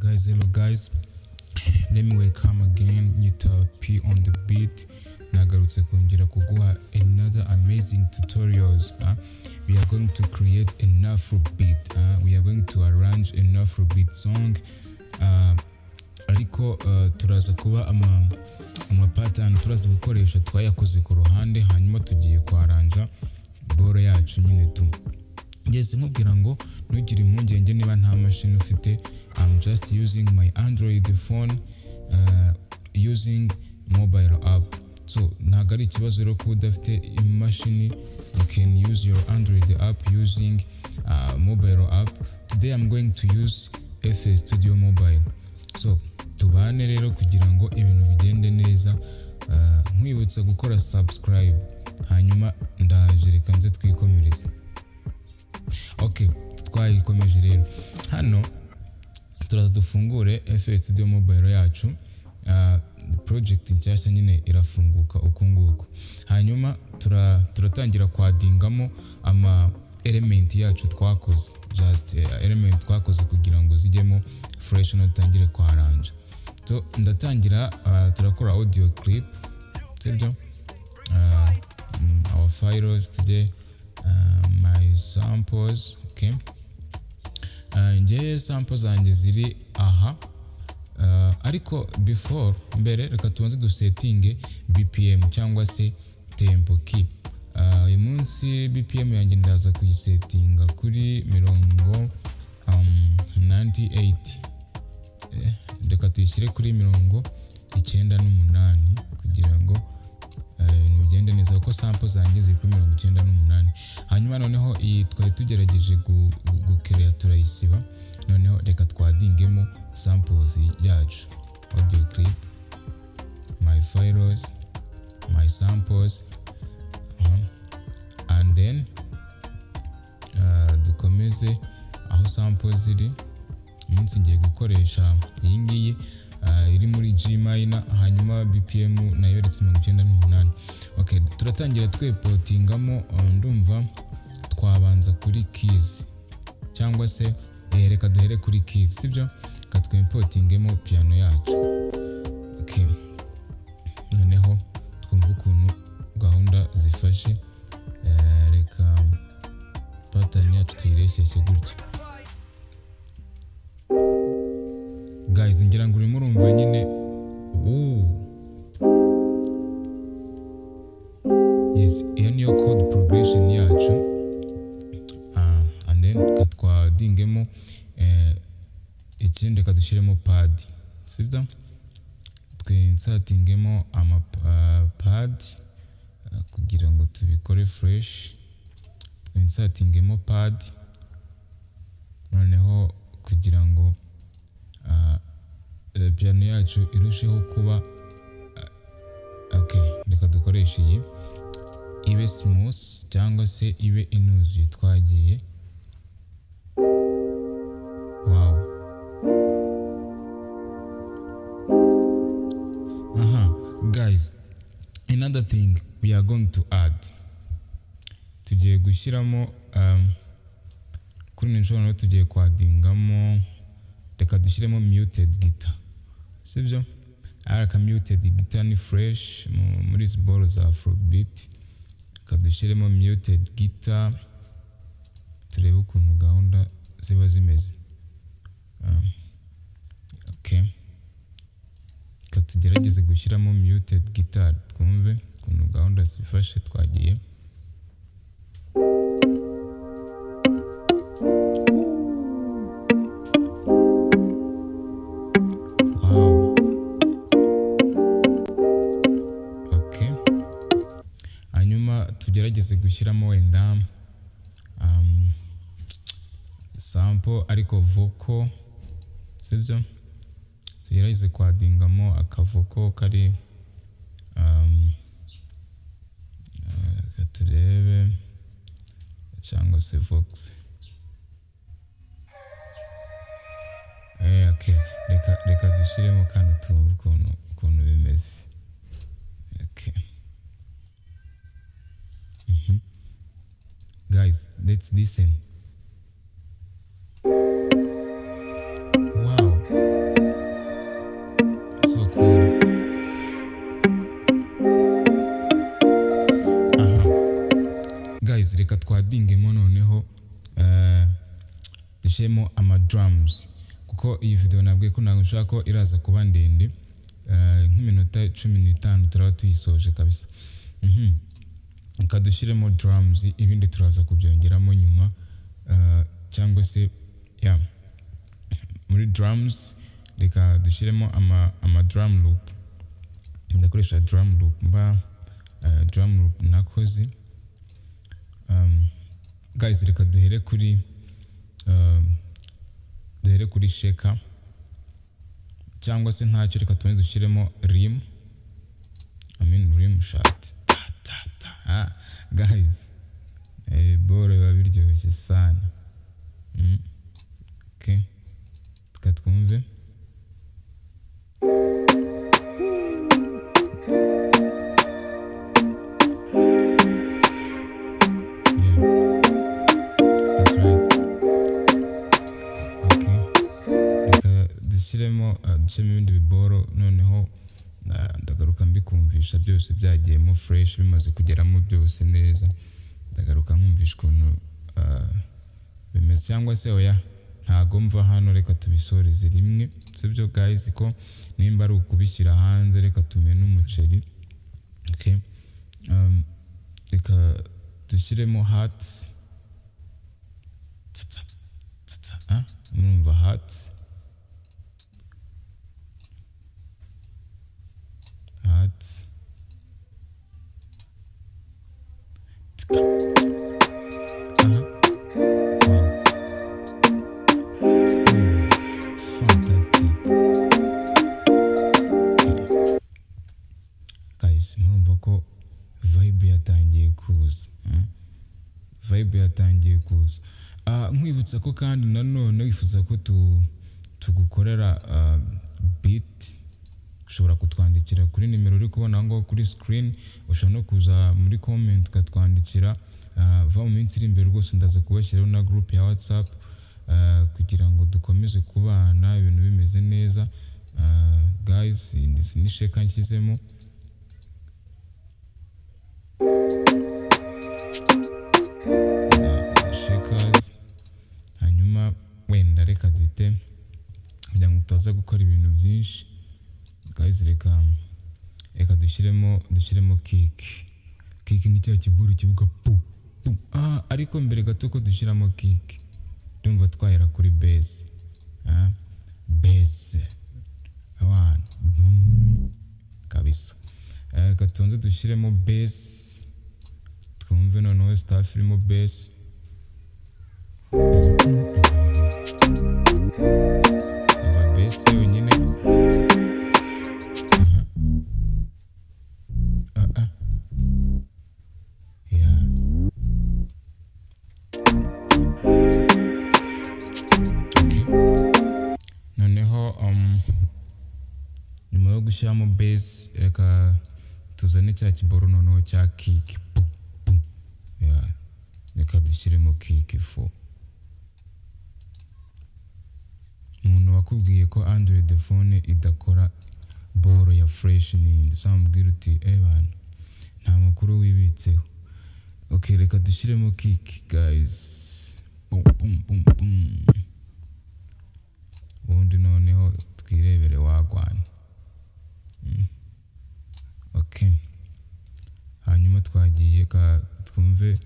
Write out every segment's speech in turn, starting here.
Guys, hello guys, let me welcome again Nyita P on the beat. Nagarutse kongera kuguha another amazing tutorials. We are going to create an Afrobeat. We are going to arrange an Afrobeat song. Ariko turaza kuba ama pattern turaza gukoresha twayakoze ku ruhande, hanyuma tugiye kwaranja boro yacu nyine tu. Ngeze nkubwira ngo ntugire impungenge niba nta mashini ufite. I'm just using my Android phone, using mobile app. So ntabwo ari ikibazo rero kuba udafite imashini, you can use your Android app using mobile app. Today I'm going to use FL Studio Mobile. So tubane rero kugira ngo ibintu bigende neza. Nkwibutsa gukora subscribe, hanyuma ndaje reka nze twikomereze. Okay, twayikomeje rero. Hano turaza dufungure FL Studio Mobile yacu. Project nshyashya nyine irafunguka uku nguku. Hanyuma turatangira kwadingamo ama element yacu twakoze, just element twakoze kugira ngo zijyemo fresh no dutangire kwaranja. So ndatangira, turakora audio clip, sibyo? Our files today, my samples, okay. Njye samples zanjye ziri aha. Ariko before mbere reka tubanze dusetinge BPM cyangwa se tempo key. Uyu munsi BPM yanjye ndaza kuyisetinga kuri mirongo 98. Reka tuyishyire kuri 98 kugira ngo ibintu bigende neza, kuko sample zanjye ziri kuri 98. Hanyuma noneho iyi twari tugerageje gukereya turayisiba. Noneho reka twadingemo samples yacu, audio clip, my files, my samples, and then dukomeze aho samples ziri. Umunsi ngiye gukoresha iyi ngiyi iri muri G minor, hanyuma BPM nayo yeretse 98. Okay, turatangira twepotingamo. Ndumva twabanza kuri keys cyangwa se reka duhere kuri keys, sibyo? Reka twimpotingemo piano yacu. Okay, noneho twumve ukuntu gahunda zifashe. Reka pattern yacu tuyireshyeshye gutya. Guys, ngira ngo urimo urumva nyine. Yes, iyo niyo chord progression yacu. And then katwadingemo ikindi, reka dushyiremo pad, sibyo? Twinsatingemo ama pad kugira ngo tubikore fresh. Twinsatingemo pad noneho kugira ngo piano yacu irusheho kuba okay. Reka dukoreshe iyi ibe smooth cyangwa se ibe inuzuye. Twagiye. Wow. Guys, another thing we are going to add, tugiye gushyiramo kuri nshuro tugiye kwadingamo, reka dushyiremo muted guitar, sibyo? Araka muted guitar ni fresh muri izi ball za Afrobeat. Reka dushyiremo muted guitar turebe ukuntu gahunda ziba zimeze. Okay, reka tugerageze gushyiramo muted guitar twumve ukuntu gahunda zifashe. Twagiye. Wow. Okay, hanyuma tugerageze gushyiramo wenda sample ariko vocal, sibyo? Tugerageze kwadingamo akavoko kari turebe cyangwa se vox. Okay, reka dushyiremo kano tumve ukuntu bimeze. Okay. Guys, let's listen. Wow. Dushyiremo ama drums, kuko iyi video nabwiye ko ntabwo nshaka ko iraza kuba ndende, nk'iminota 15 turaba tuyisoje kabisa. Reka dushyiremo drums, ibindi turaza kubyongeramo nyuma, cyangwa se ya muri drums reka dushyiremo ama drum loop. Ndakoresha drum loop mba drum loop nakoze. Guys, reka duhere kuri shaker, cyangwa se ntacyo, reka tubanze dushyiremo rim, I mean rim shot. Ta ta ta. Ah, guys, boro biba biryoshye sana. Okay, reka twumve. Yeah, that's right. Okay, reka dushyiremo ibindi biboro, noneho ndagaruka mbikumvisha byose byagiyemo fresh, bimaze kugeramo byose neza. Ndagaruka nkumvisha ukuntu bimeze, cyangwa se oya, ntago mva hano, reka tubisoreze rimwe, sibyo guys? Ko nimba ari ukubishyira hanze, reka tumene umuceri. Okay, reka dushyiremo hats. Tsatsa tsatsa. Ah, murumva hats, hats. Tika. Aha. Wow. Fantastic. Okay. Guys, murumva ko vibe yatangiye kuza. Vibe yatangiye kuza. Nkwibutsa ko kandi nanone wifuza ko tugukorera beat, ushobora kutwandikira kuri nimero uri kubona aho ngaho kuri screen. Ushobora no kuza muri comment ukatwandikira. Va mu minsi iri imbere rwose ndaza kubashyiraho na group ya WhatsApp, kugira ngo dukomeze kubana ibintu bimeze neza. Guys, iyi ni shaker nshyizemo. Shakers. Hanyuma wenda reka duhite, kugira ngo tutaza gukora ibintu byinshi, guys, reka dushyiremo kick. Kick ni cya kiburu kivuga pu pu. Ah, ariko mbere gato ko dushyiramo kick, ndumva twahera kuri bass. Ah, bass one. Kabisa. Reka tubanze dushyiremo bass, twumve noneho stuff irimo bass. Umva bass yonyine. Aha. Ah, ah. Yeah. Okay. Noneho nyuma yo gushyiramo bass, reka tuzane cya kiboro noneho cya kick. Pu pu. Yeah. Reka dushyiremo kick fo. Umuntu wakubwiye ko Android phone idakora boro ya fresh ninde? Uzamubwira uti: "Eh bana, nta makuru wibitseho." Okay, reka dushyiremo kick, guys. Boom boom boom boom. Ubundi noneho twirebere wagwana. Okay, hanyuma twagiye ka twumve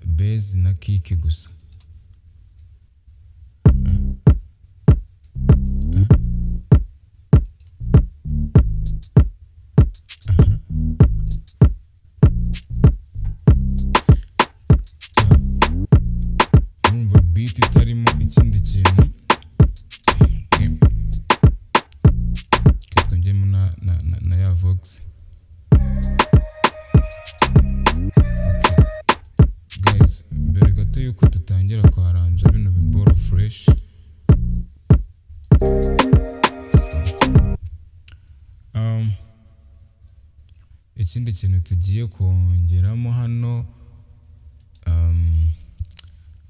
bass na kick gusa. Aha. Urumva beat itarimo ikindi kintu. Okay. Reka twongeremo na ya vox. Okay. Guys, mbere gato yuko dutangira kwaranja bino biboro fresh. So, ikindi kintu tugiye kongeramo hano,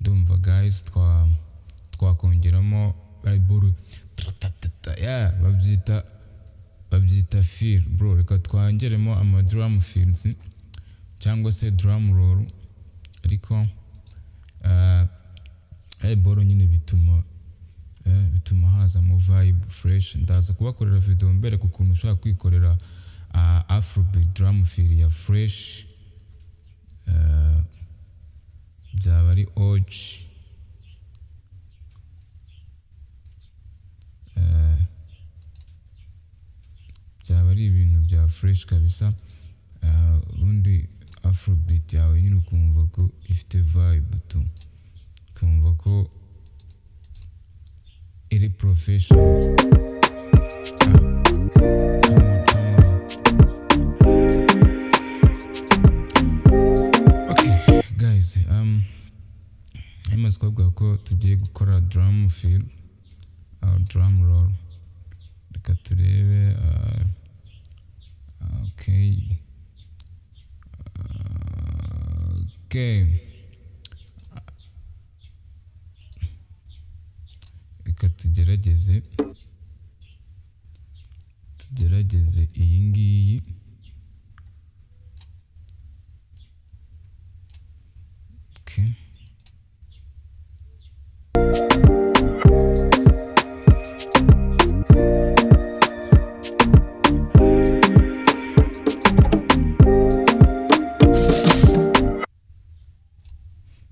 ndumva guys twakongeramo boro, yeah, babyita fill, bro. Reka twongeremo ama drum fills cyangwa se drum roll, ariko Boro nyine bituma hazamo vibe fresh. Ndaza kubakorera video mbereka ukuntu ushobora kwikorera afrobeat drum fill ya fresh. Byaba ari OG. Byaba ari ibintu bya fresh kabisa. Ubundi afrobeat yawe nyine ukumva ko ifite vibe tu, ukumva ko iri professional. Come on, come on. Okay guys, namaze kubabwira ko tugiye gukora drum fill or drum roll. Reka turebe. Okay, reka tugerageze iyi ngiyi. Okay.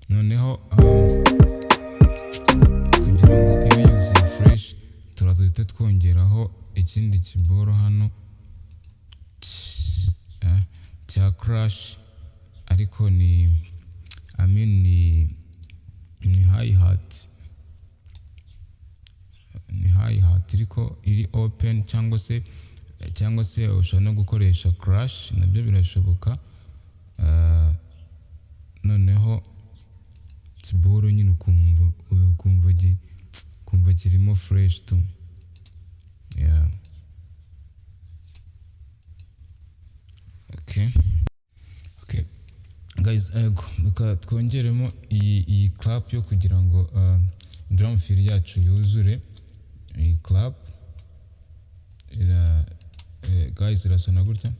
Noneho kugira ngo ibe yuzuye fresh, turaza duhite twongeraho ikindi kiboro hano cya crash, ariko ni, I mean, ni hi hat, ni hi hat ariko iri open, cyangwa se ushobora no gukoresha crash, nabyo birashoboka. Noneho kiboro nyine ukumva kirimo fresh tu. Yeah. Okay. Guys, ego reka twongeremo iyi clap yo kugira ngo drum fill yacu yuzure. Iyi clap ira, guys, irasona gutya.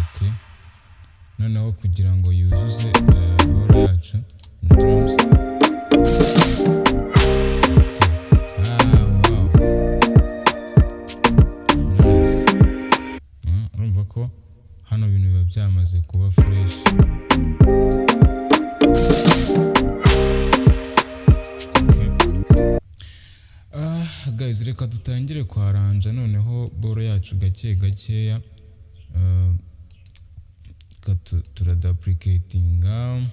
Okay. Noneho kugira ngo yuzuze ball yacu na drums. Okay. Ah, wow. Nice. Urumva ko hano ibintu biba byamaze kuba fresh. Okay. Guys, reka dutangire kwaranja noneho boro yacu gake gakeya. Reka turadaplicatinga,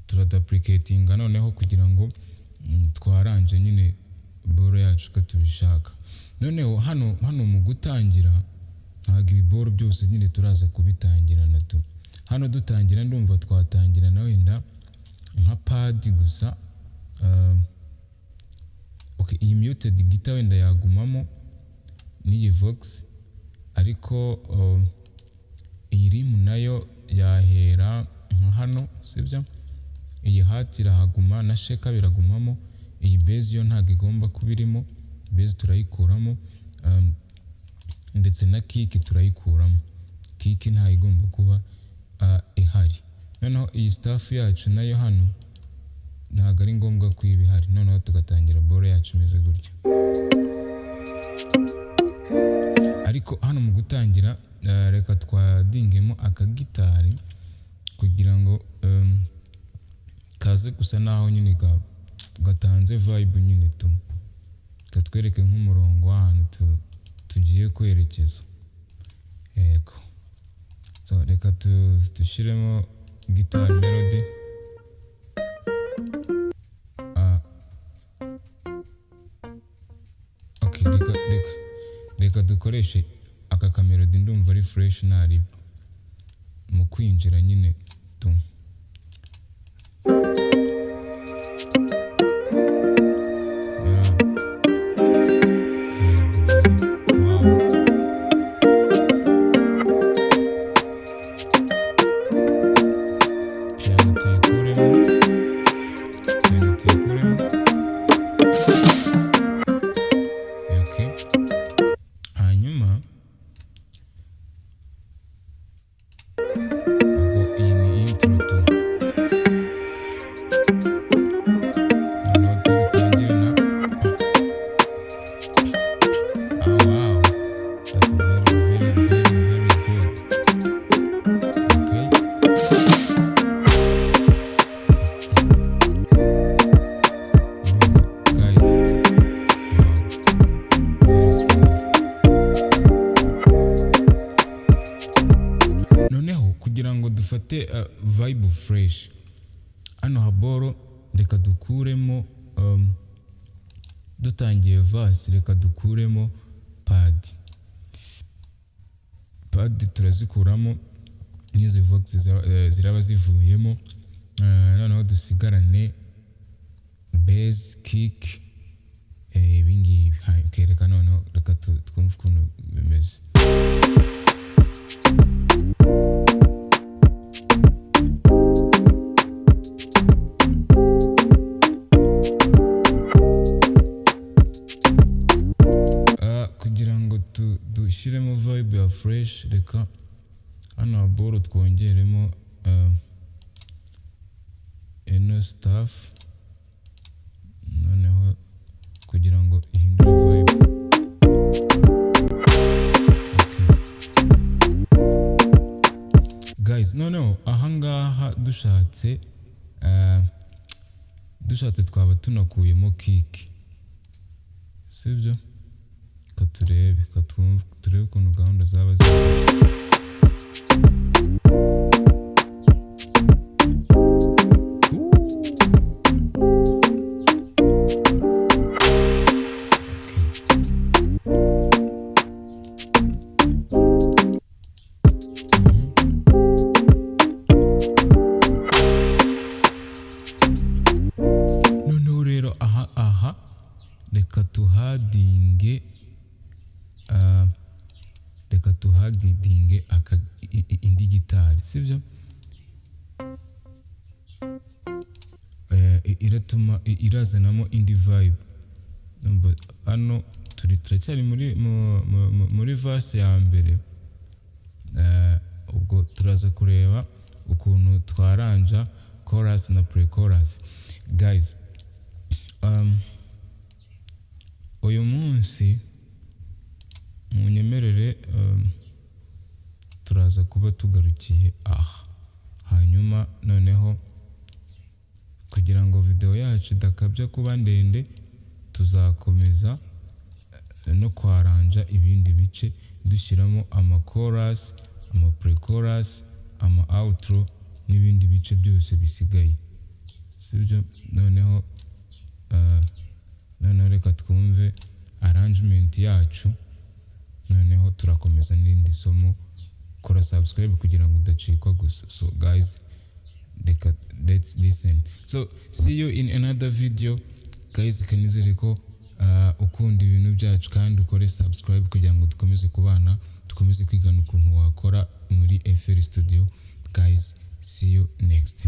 turadaplicatinga noneho kugira ngo twaranje nyine boro yacu uko tubishaka. Noneho hano mu gutangira ntabwo ibiboro byose nyine turaza kubitangirana tu. Hano dutangira ndumva twatangira na wenda nka pad gusa. Okay, iyi muted guitar wenda yagumamo n'iyi vox, ariko iyi rim nayo yahera nka hano, sibyo? Iyi hat irahaguma na shaker biragumamo. Iyi bass yo ntabwo igomba kuba irimo, bass turayikuramo, ndetse na kick turayikuramo. Kick ntayo igomba kuba ihari. Noneho iyi staff yacu nayo hano ntabwo ari ngombwa ko iba ihari. Noneho tugatangira ball yacu imeze gutya. Ariko hano mu gutangira, reka twadingemo akagitari kugira ngo kaze gusa naho nyine gatanze vibe nyine tu, katwereke nk'umurongo w'ahantu tugiye kwerekeza. Yego, so reka dushyiremo guitar melody. Okay, reka dukoreshe aka kamelody, ndumva ari fresh nari mu kwinjira nyine tu. Yeah. Vibe, vibe. Wow. Piano tuyikuremo, piano tuyikuremo. Okay. Hanyuma Dufite vibe fresh. Hano haboro reka dukuremo, dutangiye verse, reka dukuremo pad. Pad turazikuramo n'izi vox ziraba zivuyemo, noneho dusigarane bass, kick, ibi ngibi. Okay, reka noneho reka twumve ukuntu bimeze. Kugira ngo dushyiremo vibe ya fresh, reka hano haboro twongeremo eno stuff, noneho kugira ngo ihindure vibe. Okay. Guys, noneho ahangaha dushatse twaba tunakuyemo kick, sibyo? Reka turebe, reka twumve, turebe ukuntu gahunda zaba zimeze. Noneho rero aha reka tuhadinge, reka tuhadinge indi gitari, sibyo? Iratuma irazanamo indi vibe. Numva hano turacyari muri verse ya mbere. Ubwo turaza kureba ukuntu twaranja chorus na pre-chorus. Guys, uyu munsi munyemerere, turaza kuba tugarukiye aha. Hanyuma noneho kugira ngo video yacu idakabya kuba ndende, tuzakomeza no kwaranja ibindi bice, dushyiramo ama chorus, ama pre-chorus, ama outro n'ibindi bice byose bisigaye, sibyo? Noneho reka twumve arrangement yacu, noneho turakomeza n'irindi somo. Kora subscribe kugira ngo udacikwa gusa. So guys, reka let's listen. So see you in another video guys. Kanizere ko ukunda ibintu byacu kandi ukore subscribe kugira ngo dukomeze kubana, dukomeze kwigana ukuntu wakora muri FL Studio. Guys, see you next.